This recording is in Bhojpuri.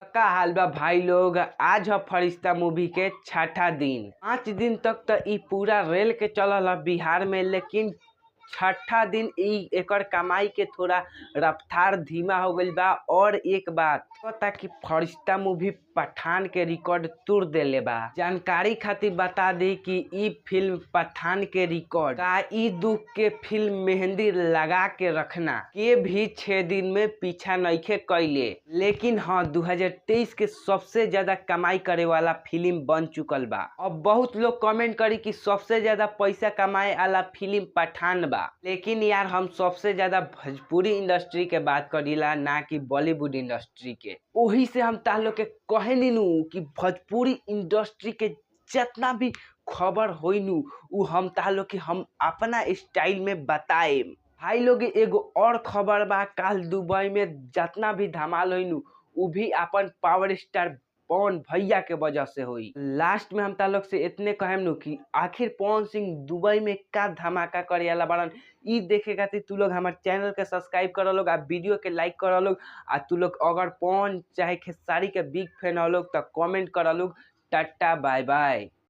का हाल बा भाई लोग। आज ह फरिश्ता मूवी के छठा दिन। 5 दिन तक त इ पूरा रेल के चलल ह बिहार में, लेकिन छठा दिन इ एकर कमाई के थोड़ा रफ्तार धीमा हो गइल बा। और एक बात पता कि फरिश्ता मूवी पठान के रिकॉर्ड तोड़ देले बा। जानकारी खातिर बता दी कि इ फिल्म पठान के रिकॉर्ड का इ दुख के फिल्म मेहंदी लगा के रखना के भी 6 दिन में पीछा नइखे कइले, लेकिन हाँ 2023 के सबसे ज्यादा कमाई करे वाला फिल्म बन चुकल बा। अब बहुत लोग कमेंट करी कि सबसे ज्यादा पैसा कमाए वाला फिल्म पठान बा, लेकिन यार हम सबसे ज्यादा भोजपुरी इंडस्ट्री के बात करीला, ना कि बॉलीवुड इंडस्ट्री के। ओही से हम ता लोग के कहे नीनू कि भोजपुरी इंडस्ट्री के जितना भी खबर होइनू उ हम ता लोग के हम अपना स्टाइल में बताएम। भाई लोग एगो और खबर बा, काल दुबई में जितना भी धमाल होइनू उ भी अपन पावर स्टार पवन भैया के वजह से होई। लास्ट में हम ता लोग से इतने कहेम नु कि आखिर पवन सिंह दुबई में का धमाका करे वाला बाड़न, इ देखे खातिर तू लोग हमार चैनल के सब्सक्राइब कर लोग आ वीडियो के लाइक कर लोग, आ तू लोग अगर पवन चाहे खेसारी के बिग फैन हो लोग तो कमेंट कर लोग। Tata bye bye.